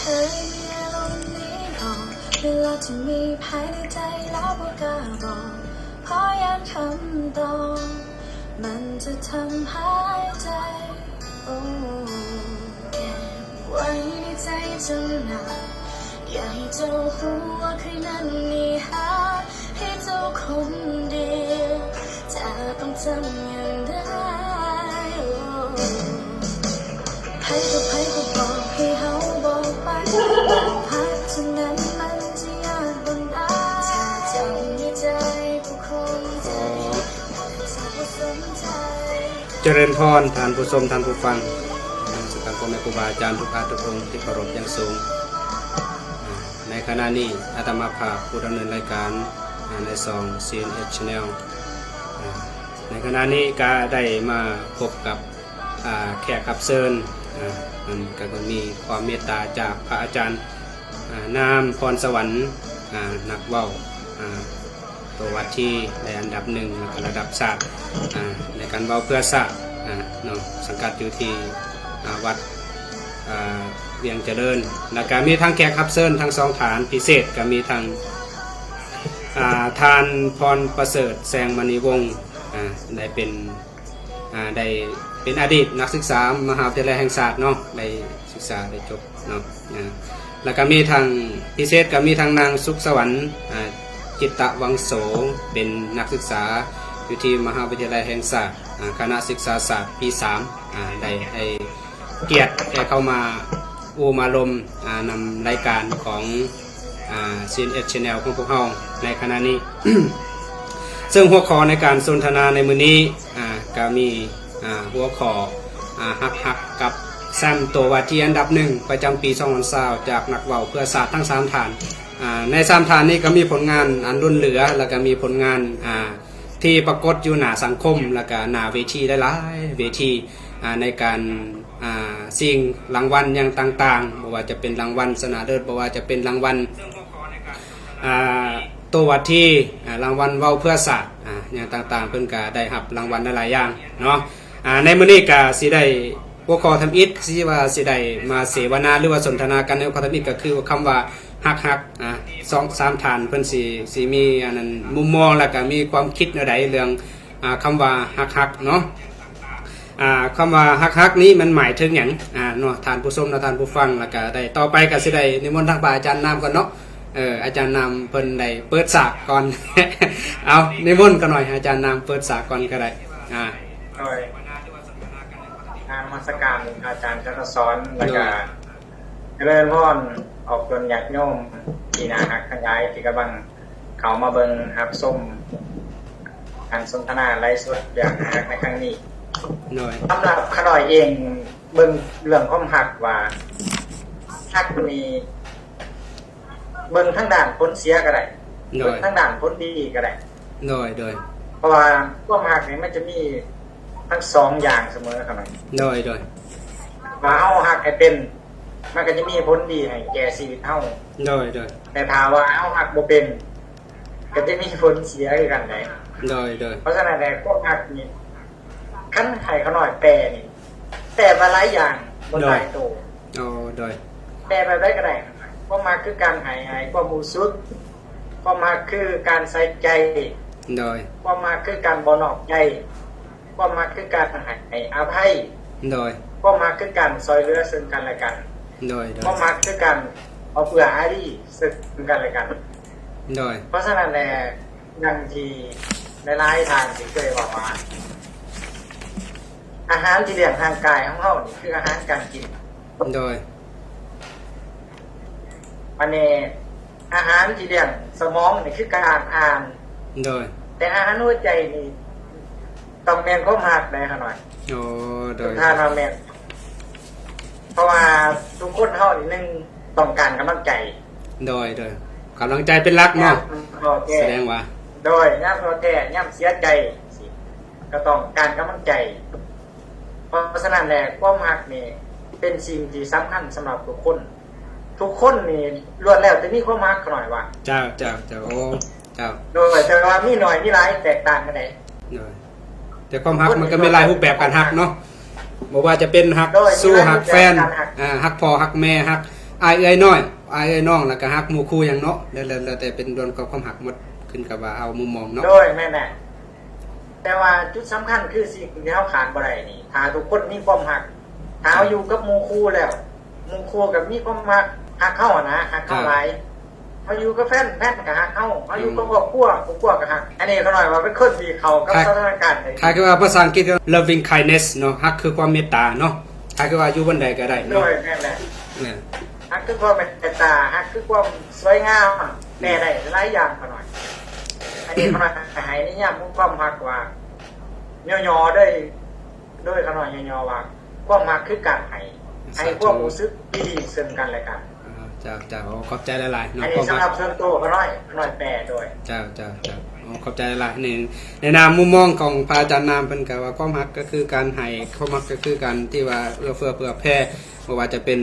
ເຄີຍມີອາລົມນີ້ບໍ່? ເວລາທີ່ມີພາຍໃນໃຈແລ້ວບໍ່ກ້າບອກ ເພາະຢ້ານຄຳຕອບມັນຈະທຳຮ້າຍໃຈ. ໂອ້ ເກັບໄວ້ໃນໃຈຈົນນານ ຢ່າໃຫ້ເຈົ້າຮູ້ວ່າເຄີຍນັ້ນນີ້ຫາກໃຫ້ເຈົ້າຄົນດຽວ ຈະຕ້ອງຈຳຢ່າງໃດ. ໂອ້ ໃຜຕໍ່ໃຜກໍບອກໃຫ້ເຮົາບອກໄປ ບອກພັກເທົ່ານັ້ນມັນຈະຍາກບັນດາ ຖ້າເຈົ້າມີໃຈກໍຄົງຈະດີ ບໍ່ສົນໃຈ. ຈະເລີນພອນທ່ານຜູ້ຊົມ ທ່ານຜູ້ຟັງ ສຳລັບພໍ່ແມ່ຄູບາອາຈານທຸກທ່ານທຸກອົງທີ່ເຄົາລົບຢ່າງສູງ. ໃນຂະນະນີ້ອາດຕະມາພາບຜູ້ດຳເນີນລາຍການ ໃນຊ່ອງ ຊີເອັນເອັດ Channel ໃນຂະນະນີ້ກະໄດ້ມາພົບກັບ ອ່າ ແຂກຮັບເຊີນ ອ່າ ມັນກະມີຄວາມເມດຕາຈາກພະອາຈານ ອ່າ ນາມພອນສະຫວັນ ອ່າ ນັກເວົ້າ ອ່າ ໂຕວາທີໄດ້ອັນດັບໜຶ່ງ ແລ້ວກະລະດັບຊາດ ອ່າ ໃນການເວົ້າເພື່ອຊາດ ອ່າ ເນາະ ສັງກັດຢູ່ທີ່ ອ່າ ວັດ ອ່າ ວຽງຈະເລີນ ແລ້ວກະມີທັງແຂກຮັບເຊີນທັງສອງທ່ານ ພິເສດກະມີທັງ ອ່າ ທ່ານ ພອນປະເສີດ ແສງມະນີວົງ ອ່າ ໄດ້ເປັນ ອ່າ ໄດ້ເປັນອະດີດນັກສຶກສາມະຫາວິທະຍາໄລແຫ່ງຊາດເນາະ ໄດ້ສຶກສາໄດ້ຈົບເນາະ ອ່າ ແລ້ວກະມີທັງ ພິເສດກະມີທັງນາງສຸກສະຫວັນ ອ່າ ຈິດຕະວັງໂສ ເປັນນັກສຶກສາຢູ່ທີ່ມະຫາວິທະຍາໄລແຫ່ງຊາດ ອ່າ ຄະນະສຶກສາສາດປີສາມ ອ່າ ໄດ້ໃຫ້ກຽດໄດ້ເຂົ້າມາໂອ້ມາລົມ ອ່າ ນຳລາຍການຂອງ ອ່າ ຊີເອັນເອັດ Channel ຂອງພວກເຮົາໃນຂະນະນີ້ ເຊິ່ງຫົວຂໍ້ໃນການສົນທະນາໃນມື້ນີ້ ອ່າ ກະມີ ອ່າ ຫົວຂໍ້ ອ່າ ຮັກຮັກກັບແຊມໂຕວາທີອັນດັບໜຶ່ງປະຈຳປີສອງພັນຊາວ ຈາກນັກເວົ້າເພື່ອຊາດທັງສາມທ່ານ ອ່າ ໃນສາມທ່ານນີ້ກະມີຜົນງານອັນລົ້ນເຫຼືອ ແລ້ວກະມີຜົນງານ ອ່າ ທີ່ປາກົດຢູ່ໜ້າສັງຄົມ ແລ້ວກະໜ້າເວທີຫຼາຍໆເວທີ ອ່າ ໃນການ ອ່າ ຊິງລາງວັນຫຍັງຕ່າງໆ ບໍ່ວ່າຈະເປັນລາງວັນຊະນະເລີດ ບໍ່ວ່າຈະເປັນລາງວັນ ອ່າ ໂຕວາທີ ອ່າ ລາງວັນເວົ້າເພື່ອຊາດ ອ່າ ຫຍັງຕ່າງໆ ເພິ່ນກະໄດ້ຮັບລາງວັນຫຼາຍໆຢ່າງເນາະ ອ່າ ໃນມື້ນີ້ກະຊິໄດ້ຫົວຂໍ້ທຳອິດ ຊິວ່າຊິໄດ້ມາເສວະນາ ຫຼືວ່າສົນທະນາກັນໃນຫົວຂໍ້ທຳອິດ ກະຄືຄຳວ່າ ຮັກຮັກ ອ່າ ສອງສາມທ່ານເພິ່ນຊິ ຊິມີອັນນັ້ນມຸມມອງ ແລ້ວກະມີຄວາມຄິດແນວໃດເລື່ອງ ອ່າ ຄຳວ່າຮັກຮັກເນາະ ອ່າ ຄຳວ່າຮັກຮັກນີ້ມັນໝາຍເຖິງຫຍັງ ອ່າ ເນາະ ທ່ານຜູ້ຊົມ ແລະ ທ່ານຜູ້ຟັງ ແລ້ວກະໄດ້ຕໍ່ໄປກະຊິໄດ້ນິມົນທາງພະອາຈານນາມກ່ອນເນາະ ເອີ ອາຈານນາມເພິ່ນໄດ້ເປີດສາກກ່ອນ ເອົາ ນິມົນກ່ອນໜ້ອຍ ອາຈານນາມເປີດສາກກ່ອນກະໄດ້ ອ່າ ໂດຍ ນະມັດສະການອາຈານຈັນທະສອນ ແລ້ວກະ ໂດຍ ຈະເລີນພອນອອກຕົນຍາດໂຍມທີ່ໜ້າຮັກທັງຫຼາຍ ທີ່ກຳລັງເຂົ້າມາເບິ່ງຮັບຊົມການສົນທະນາໄລຟ໌ສົດເລື່ອງຮັກໃນຄັ້ງນີ້ ໂດຍ ສຳລັບຂ້ານ້ອຍເອງເບິ່ງເລື່ອງຄວາມຮັກວ່າ ຮັກນີ້ເບິ່ງທາງດ້ານຜົນເສຍກະໄດ້ ໂດຍ ເບິ່ງທາງດ້ານຜົນດີກະໄດ້ ໂດຍ ໂດຍ ເພາະວ່າຄວາມຮັກນີ້ມັນຈະມີທັງສອງຢ່າງສະເໝີ ຂ້ານ້ອຍ ໂດຍ ໂດຍ ຖ້າເຮົາຮັກໃຫ້ເປັນ ມັນກະຈະມີຜົນດີໃຫ້ແກ່ຊີວິດເຮົາ ໂດຍ ໂດຍ ແຕ່ຖ້າວ່າເຮົາຮັກບໍ່ເປັນ ກະຈະມີຜົນເສຍຄືກັນໃດ ໂດຍ ໂດຍ ເພາະສະນັ້ນແຫຼະ ຄວາມຮັກນີ້ ຄັນໃຫ້ຂ້ານ້ອຍແປນີ້ ແປວ່າຫຼາຍຢ່າງ ບໍ່ຕາຍໂຕ ໂດຍ ໂດຍ ແປແບບໃດກະໄດ້ ຄວາມຮັກຄືການໃຫ້ ໃຫ້ຄວາມຮູ້ສຶກ ຄວາມຮັກຄືການໃສ່ໃຈ ໂດຍ ຄວາມຮັກຄືການບໍ່ນອກໃຈ ຄວາມຮັກຄືການໃຫ້ອະໄພ ໂດຍ ຄວາມຮັກຄືການຊ່ອຍເຫຼືອເຊິ່ງກັນແລະກັນ ໂດຍ ໂດຍ ຄວາມຮັກຄືການເອື້ອອາຣີເຊິ່ງກັນແລະກັນ ໂດຍ ເພາະສະນັ້ນແຫຼະ ດັ່ງທີ່ຫຼາຍໆທ່ານທີ່ເຄີຍເວົ້າວ່າ ອາຫານທີ່ລ້ຽງຮ່າງກາຍຂອງເຮົານີ້ຄືອາຫານການກິນ ໂດຍ ບາດນີ້ ອາຫານທີ່ລ້ຽງສະໝອງນີ້ຄືການອ່ານ ໂດຍ ແຕ່ອາຫານຫົວໃຈນີ້ຕ້ອງແມ່ນຄວາມຮັກໄດ໋ ຂ້ານ້ອຍ ໂອ້ ໂດຍ ຖ້າວ່າແມ່ນ ເພາະວ່າທຸກຄົນເຮົານີ້ໜຶ່ງຕ້ອງການກຳລັງໃຈ ໂດຍ ໂດຍ ກຳລັງໃຈເປັນຫຼັກເນາະ ຍາມທໍ້ແທ້ ສະແດງວ່າ ໂດຍ ຍາມທໍ້ແທ້ ຍາມເສຍໃຈ ກະຕ້ອງການກຳລັງໃຈ ເພາະສະນັ້ນແຫຼະ ຄວາມຮັກນີ້ເປັນສິ່ງທີ່ສຳຄັນສຳລັບທຸກຄົນ ທຸກຄົນນີ້ລ້ວນແລ້ວແຕ່ມີຄວາມຮັກ ຂ້ານ້ອຍວ່າ ເຈົ້າ ເຈົ້າ ເຈົ້າ ໂອ້ ເຈົ້າ ໂດຍ ແຕ່ວ່າມີໜ້ອຍມີຫຼາຍແຕກຕ່າງກັນໄດ໋ ໂດຍ ແຕ່ຄວາມຮັກມັນກະມີຫຼາຍຮູບແບບການຮັກເນາະ ບໍ່ວ່າຈະເປັນຮັກ ໂດຍ ຊູ້ ມີຫຼາຍຮູບແບບການຮັກ ຮັກພໍ່ ຮັກແມ່ ຮັກ ອ້າຍເອື້ອຍນ້ອຍ ອ້າຍເອື້ອຍນ້ອງ ແລ້ວກໍຮັກໝູ່ຄູ່ຫຍັງເນາະ ແລ້ວ ແລ້ວ ແລ້ວແຕ່ເປັນເລື່ອງຂອງຄວາມຮັກໝົດ ຂຶ້ນກັບວ່າເຮົາມຸມມອງເນາະ. ໂດຍ ແມ່ນແຫຼະ ແຕ່ວ່າຈຸດສຳຄັນຄືສິ່ງທີ່ເຮົາຂາດບໍ່ໄດ້ນີ້ ຖ້າທຸກຄົນມີຄວາມຮັກ ຖ້າເຮົາຢູ່ກັບໝູ່ຄູ່ແລ້ວ ໝູ່ຄູ່ກໍມີຄວາມຮັກ ຮັກເຮົາຫັ້ນນະ ຮັກເຮົາຫຼາຍ ເຮົາຢູ່ກັບແຟນ ແຟນກໍຮັກເຮົາ ເຮົາຢູ່ກັບຄອບຄົວ ຄອບຄົວກໍຮັກ. ອັນນີ້ຂ້ານ້ອຍວ່າເປັນຄົນທີ່ເຂົ້າກັບສະຖານະການໄດ້ດີ ຄ້າຍຄືວ່າພາສາອັງກິດ loving kindness ເນາະ ຮັກຄືຄວາມເມດຕາເນາະ ຄ້າຍຄືວ່າຢູ່ບ່ອນໃດກໍໄດ້ເນາະ. ໂດຍ ແມ່ນແຫຼະ ແມ່ນ ຮັກຄືຄວາມເມດຕາ ຮັກຄືຄວາມສວຍງາມ ແປໄດ້ຫຼາຍຢ່າງຂ້ານ້ອຍ. ອັນນີ້ຂ້ານ້ອຍໃຫ້ນິຍາມຂອງຄວາມຮັກວ່າ ຫຍໍ້ໆ ເລີຍ ໂດຍຂ້ານ້ອຍຫຍໍ້ໆວ່າ ຄວາມຮັກຄືການໃຫ້ ໃຫ້ຄວາມຮູ້ສຶກທີ່ດີເຊິ່ງກັນແລະກັນ. ເຈົ້າ ເຈົ້າ ໂອ້ ຂອບໃຈຫຼາຍໆເນາະ. ອັນນີ້ສຳລັບສ່ວນໂຕຂ້ານ້ອຍ ຂ້ານ້ອຍແປໂດຍ. ເຈົ້າ ເຈົ້າ ເຈົ້າ ໂອ້ ຂອບໃຈຫຼາຍໆ. ໃນ ໃນນາມມຸມມອງຂອງພະອາຈານນາມ ເພິ່ນກໍວ່າຄວາມຮັກກໍຄືການໃຫ້ ຄວາມຮັກກໍຄືການທີ່ວ່າເອື້ອເຟື້ອເຜື່ອແຜ່ ບໍ່ວ່າຈະເປັນ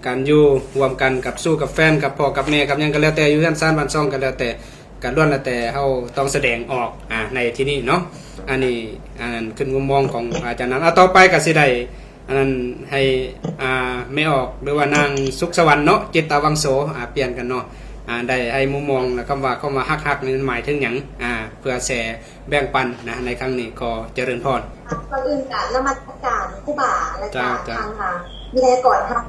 ການຢູ່ຮ່ວມກັນກັບຊູ້ກັບແຟນ ກັບພໍ່ກັບແມ່ ກັບຫຍັງກໍແລ້ວແຕ່ ຢູ່ເຮືອນຊານບ້ານຊ່ອງກໍແລ້ວແຕ່ ກໍລ້ວນແລ້ວແຕ່ເຮົາຕ້ອງສະແດງອອກ ອາ ໃນທີ່ນີ້ເນາະ. ອັນນີ້ ອັນນັ້ນຂຶ້ນມຸມມອງຂອງພະອາຈານນຳ. ອາ ຕໍ່ໄປກໍຊິໄດ້ ອັນນັ້ນໃຫ້ ອາ ແມ່ອອກ ຫຼືວ່ານາງສຸກສະຫວັນເນາະ ຈິດຕະວັງໂສ ອາ ປ່ຽນກັນເນາະ ອາ ໄດ້ໃຫ້ມຸມມອງ ແລະ ຄຳວ່າ ຄຳວ່າຮັກ ຮັກນີ້ມັນໝາຍເຖິງຫຍັງ ອາ ເພື່ອແຊ ແບ່ງປັນນະ ໃນຄັ້ງນີ້ກໍຈະເລີນພອນ. ກ່ອນອື່ນກະນະມັດສະການຄູບາ ແລະກະທາງ ອາ ວິທະຍາກອນເຮົາ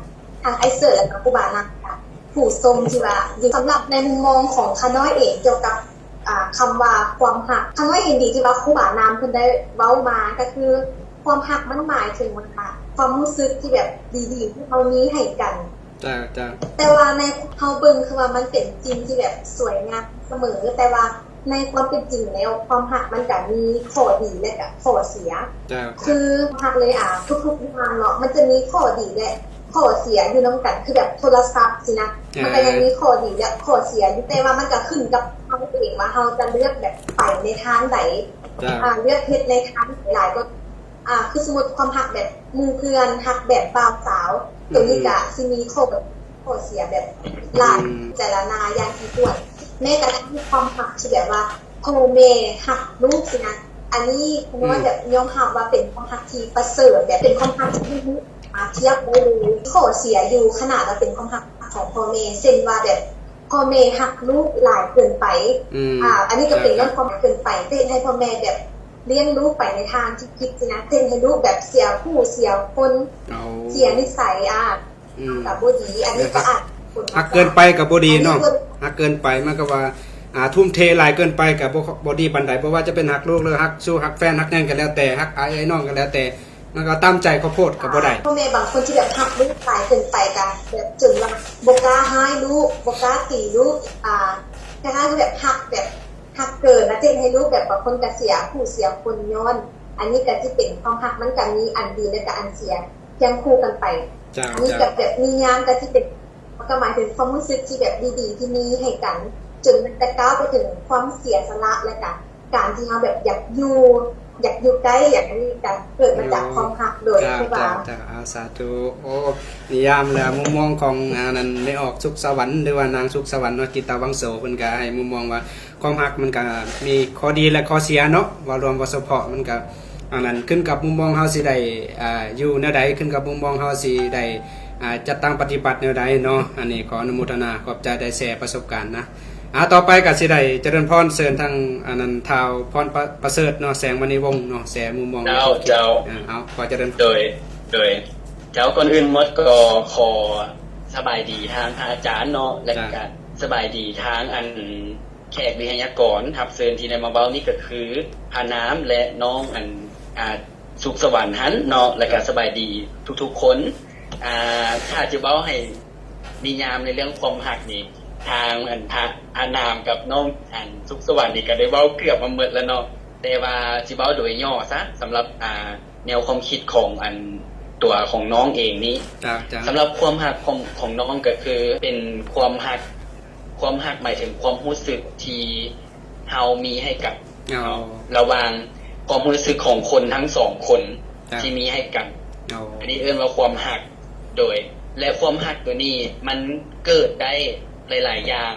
ທາງອ້າຍເສີດ ແລະກະຄູບານຳ ກະຜູ້ຊົມທີ່ວ່າ ສຳລັບໃນມຸມມອງຂອງຂ້ານ້ອຍເອງ ກ່ຽວກັບ ອາ ຄຳວ່າຄວາມຮັກ ຂ້ານ້ອຍເຫັນດີທີ່ວ່າຄູບານຳເພິ່ນໄດ້ເວົ້າມາ ກະຄືຄວາມຮັກມັນໝາຍເຖິງວ່າ ຄວາມຮູ້ສຶກທີ່ແບບດີໆ ທີ່ເຮົາມີໃຫ້ກັນ. ເຈົ້າ ເຈົ້າ ແຕ່ວ່າໃນເຮົາເບິ່ງຄືວ່າມັນເປັນສິ່ງທີ່ແບບສວຍງາມສະເໝີ ແຕ່ວ່າໃນຄວາມເປັນຈິງແລ້ວ ຄວາມຮັກມັນກະມີຂໍ້ດີ ແລະກະຂໍ້ເສຍ. ເຈົ້າ ຄືຮັກເລີຍ ອາ ທຸກໆຢ່າງເນາະ ມັນຈະມີຂໍ້ດີ ແລະ ຂໍ້ເສຍຢູ່ນຳກັນ ຄືແບບໂທລະສັບຊີ້ນະ ມັນກະຍັງມີຂໍ້ດີ ແລະ ຂໍ້ເສຍຢູ່ ແຕ່ວ່າມັນກະຂຶ້ນກັບເຮົາເອງວ່າເຮົາຈະເລືອກແບບໄປໃນທາງໃດ. ເຈົ້າ ອາ ເລືອກເຮັດໃນທາງໃດຫຼາຍກວ່າ ອາ ຄືສົມມຸດຄວາມຮັກແບບໝູ່ເພື່ອນ ຮັກແບບບ່າວສາວ ໂຕນີ້ກະຊິມີຂໍ້ ຂໍ້ເສຍແບບຫຼາຍ ພິຈາລະນາຢ່າງຖີ່ຖ້ວນ. ແມ້ກະທັ່ງຄວາມຮັກທີ່ແບບວ່າພໍ່ແມ່ຮັກລູກຊີ້ນະ ອັນນີ້ຂ້ານ້ອຍແບບຍອມຮັບວ່າເປັນຄວາມຮັກທີ່ປະເສີດ ແບບເປັນຄວາມຮັກທີ່ບໍ່ສາມາດທຽບໄດ້ເລີຍ. ຂໍ້ເສຍຢູ່ຂະໜາດວ່າເປັນຄວາມຮັກຂອງພໍ່ແມ່ ເຊັ່ນວ່າແບບພໍ່ແມ່ຮັກລູກຫຼາຍເກີນໄປ ອາ ອັນນີ້ກະເປັນຍ້ອນຄວາມຮັກເກີນໄປ ເຮັດໃຫ້ພໍ່ແມ່ແບບ ລ້ຽງລູກໄປໃນທາງທີ່ຜິດຊີ້ນະ ເຮັດໃຫ້ລູກແບບເສຍຜູ້ເສຍຄົນ ເສຍນິໄສ ອາ ກະບໍ່ດີ ອັນນີ້ກະອາດ ຮັກເກີນໄປກະບໍ່ດີເນາະ ຮັກເກີນໄປມັນກະວ່າ ອາ ທຸ່ມເທຫຼາຍເກີນໄປກະບໍ່ ບໍ່ດີປານໃດ ບໍ່ວ່າຈະເປັນຮັກລູກ ຫຼື ຮັກຊູ້ ຮັກແຟນ ຮັກຫຍັງກະແລ້ວແຕ່ ຮັກອ້າຍເອື້ອຍນ້ອງກະແລ້ວແຕ່ ມັນກະຕາມໃຈເຂົາໂພດກະບໍ່ໄດ້. ພໍ່ແມ່ບາງຄົນທີ່ແບບຮັກລູກຫຼາຍເກີນໄປ ກະແບບຈົນວ່າບໍ່ກ້າຮ້າຍລູກ ບໍ່ກ້າຕີລູກ ອາ ຄ້າຍໆຄືແບບຮັກແບບ ຮັກເກີນ ແລ້ວເຮັດໃຫ້ລູກແບບບາງຄົນກະເສຍຜູ້ເສຍຄົນຍ້ອນ ອັນນີ້ກະຊິເປັນຄວາມຮັກ ມັນກະມີອັນດີ ແລະກະອັນເສຍຄຽງຄູ່ກັນໄປ. ເຈົ້າ ອັນນີ້ກະແບບນິຍາມກະຊິເປັນ ມັນກະໝາຍເຖິງຄວາມຮູ້ສຶກທີ່ແບບດີໆ ທີ່ມີໃຫ້ກັນ ຈົນມັນຈະກ້າວໄປເຖິງຄວາມເສຍສະຫຼະ ແລະກະການທີ່ເຮົາແບບຢາກຢູ່ ຢາກຢູ່ໃກ້ ຢາກມີການເກີດມາຈາກຄວາມຮັກ ໂດຍທີ່ວ່າ ເຈົ້າ ເຈົ້າ ອາ ສາທຸ. ໂອ້ ນິຍາມ ແລະ ມຸມມອງຂອງ ອັນນັ້ນ ແມ່ອອກ ສຸກສະຫວັນ ຫຼືວ່ານາງສຸກສະຫວັນເນາະ ຈິດຕະວັງໂສ ເພິ່ນກະໃຫ້ມຸມມອງວ່າ ຄວາມຮັກມັນກະມີຂໍ້ດີ ແລະ ຂໍ້ເສຍເນາະ ເວົ້າລວມ ເວົ້າສະເພາະ ມັນກະ ອັນນັ້ນ ຂຶ້ນກັບມຸມມອງເຮົາຊິໄດ້ ອາ ຢູ່ແນວໃດ ຂຶ້ນກັບມຸມມອງເຮົາຊິໄດ້ ອາ ຈັດຕັ້ງປະຕິບັດແນວໃດເນາະ. ອັນນີ້ຂໍອະນຸໂມທະນາ ຂອບໃຈ ໄດ້ແຊປະສົບການນະ. ອາ ຕໍ່ໄປກະຊິໄດ້ຈະເລີນພອນ ເຊີນທາງ ອັນນັ້ນ ທ້າວພອນປະ ປະເສີດເນາະ ແສງມະນີວົງເນາະ ແຊມຸມມອງ ເຈົ້າ ເຈົ້າ ເອົາ ຂໍຈະເລີນ ໂດຍ ໂດຍ ເຈົ້າ ກ່ອນອື່ນໝົດກໍຂໍສະບາຍດີທາງພະອາຈານເນາະ ແລະກະສະບາຍດີທາງ ອັນ ແຂກວິທະຍາກອນຮັບເຊີນທີ່ໄດ້ມາເວົ້ານີ້ກະຄື ພະນາມ ແລະ ນ້ອງ ອັນ ອາ ສຸກສະຫວັນຫັ້ນເນາະ ແລະກະສະບາຍດີທຸກໆຄົນ. ອາ ຖ້າຈະເວົ້າໃຫ້ນິຍາມໃນເລື່ອງຄວາມຮັກນີ້ ທາງ ອັນ ພະ ອາ ນາມກັບນ້ອງ ອັນ ສຸກສະຫວັນນີ້ກະໄດ້ເວົ້າເກືອບມາໝົດແລ້ວເນາະ ແຕ່ວ່າຊິເວົ້າໂດຍຫຍໍ້ຊະ ສຳລັບ ອາ ແນວຄວາມຄິດຂອງ ອັນ ຕົວຂອງນ້ອງເອງນີ້. ເຈົ້າ ເຈົ້າ ສຳລັບຄວາມຮັກຂອງ ຂອງນ້ອງກະຄືເປັນຄວາມຮັກ ຄວາມຮັກໝາຍເຖິງຄວາມຮູ້ສຶກທີ່ເຮົາມີໃຫ້ກັນເນາະ ລະຫວ່າງຄວາມຮູ້ສຶກຂອງຄົນທັງສອງຄົນ ເຈົ້າ ທີ່ມີໃຫ້ກັນ. ອັນນີ້ເອີ້ນວ່າຄວາມຮັກ ໂດຍ ແລະ ຄວາມຮັກໂຕນີ້ມັນເກີດໄດ້ຫຼາຍໆຢ່າງ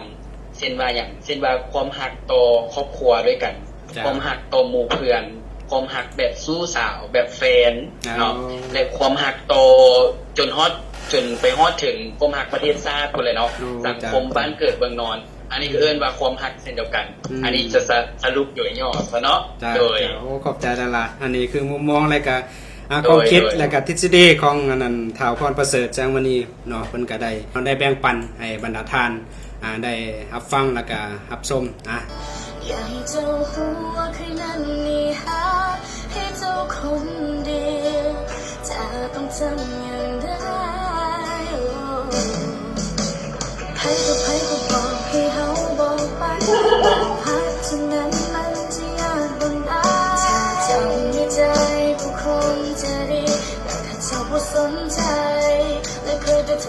ເຊັ່ນວ່າຫຍັງ ເຊັ່ນວ່າຄວາມຮັກຕໍ່ຄອບຄົວດ້ວຍກັນ ເຈົ້າ ຄວາມຮັກຕໍ່ໝູ່ເພື່ອນ ຄວາມຮັກແບບຊູ້ສາວ ແບບແຟນເນາະ ແລະ ຄວາມຮັກຕໍ່ ຈົນຮອດ ຈົນໄປຮອດເຖິງຄວາມຮັກປະເທດຊາດພຸ້ນແຫຼະເນາະ ໂອ້ ສັງຄົມ ເຈົ້າ ບ້ານເກີດເມືອງນອນ ອັນນີ້ກໍເອີ້ນວ່າຄວາມຮັກເຊັ່ນດຽວກັນ ອືມ ອັນນີ້ຈະສະ ສະຫຼຸບໂດຍຫຍໍ້ຊະເນາະ ເຈົ້າ ໂດຍ ເຈົ້າ ໂອ້ ຂອບໃຈຫຼາຍໆ ອັນນີ້ຄືມຸມມອງ ແລະກະ ອ່າ ໂດຍ ຄວາມຄິດ ໂດຍ ແລະກະທິດສະດີຂອງອັນນັ້ນ ທ້າວພອນປະເສີດ ແສງມະນີເນາະ ເພິ່ນກໍໄດ້ ໄດ້ແບ່ງປັນໃຫ້ບັນດາທ່ານ ອ່າ ໄດ້ຮັບຟັງ ແລະກະຮັບຊົມ ອ່າ ຢາກໃຫ້ເຈົ້າຮູ້ວ່າຂ້ອຍນັ້ນນີ້ຮັກ ໃຫ້ເຈົ້າຄົນດຽວ ຈະຕ້ອງຈຳຢ່າງໃດ ໃຜຕໍ່ໃຜກໍບອກໃຫ້ເຮົາບອກໄປ ຄວາມຮັກເຊັ່ນນັ້ນມັນຈະຍາກດອນໃດ ຖ້າເຈົ້າມີໃຈກໍຄົງຈະດີ ແຕ່ຖ້າເຈົ້າບໍ່ສົນໃຈ ແລະເຄີຍກະທ